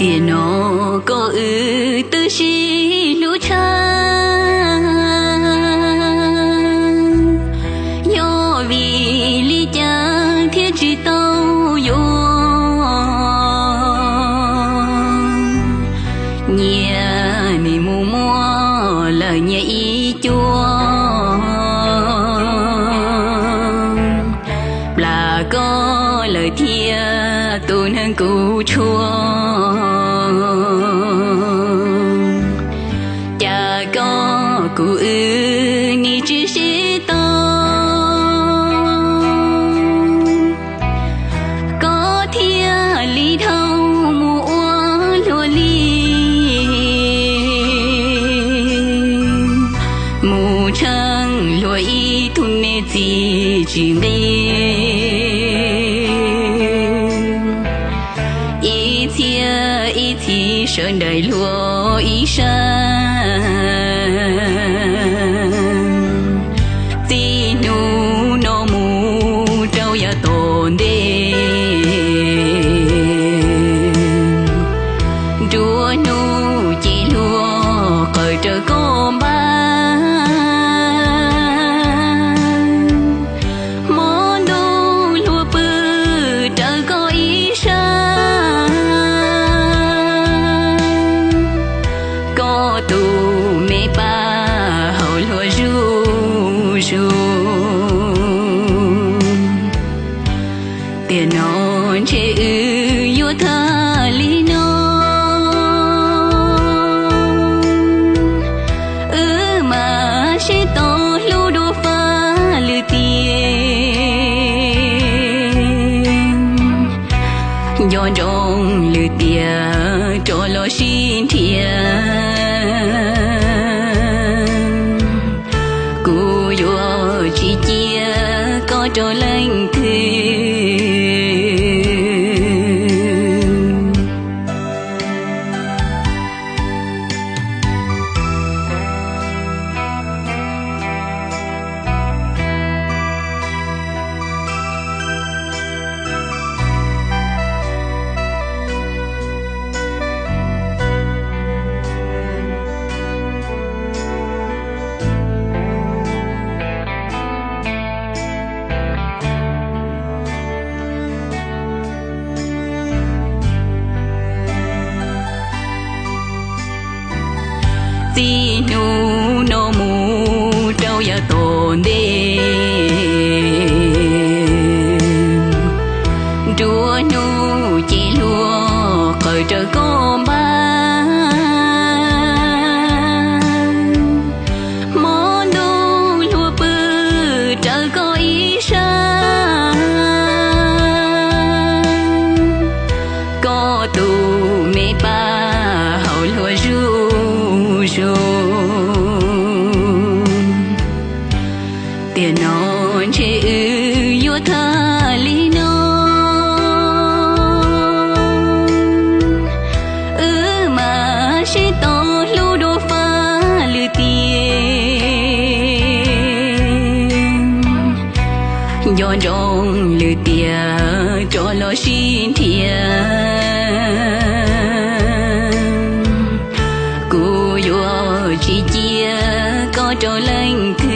Tiam no koj wb twb sib hlub tshaj, yog vim li cas thiaj tsis tau yuav. Nyias nim mus muaj lawm nyias ib cuab, plam koj lawm thiab tus neeg kuv tshua. Cas koj kuv wb nim tsis sib tau, koj thiaj li dhau mus ua luag li, mus tsheej luag ib tug me txiv tsis nqi. Ib txhia ib txhis sawv daws luag ib sab, txij hnub no mus rau yav tom ntej, nruab hnub ces luag qawm raws koj npaj. Hmo ntuj luag pw raws koj ib sab, koj tus me paj haus luag zuj zus. Tiam no ntshe wb yuav tag li no, wb mam sib tau hlub dua fab lwm tiam. Nco ntsoov lwm tiam rov los sib nrhiav, kuv yuav tsis cia koj rau leej twg. Txij hnub no mus rau yav tom ntej, nruab hnub ces luag qawm raws koj npaj. Hmo ntuj luag pw raws koj ib sab, koj tus me paj haus luag zuj zus. Tiam no ntshe wb yuav tag li no, wb mam sib tau hlub dua fab lwm tiam. Nco ntsoov lwm tiam rov los sib nrhiav, kuv yuav tsis cia koj rau leej twg.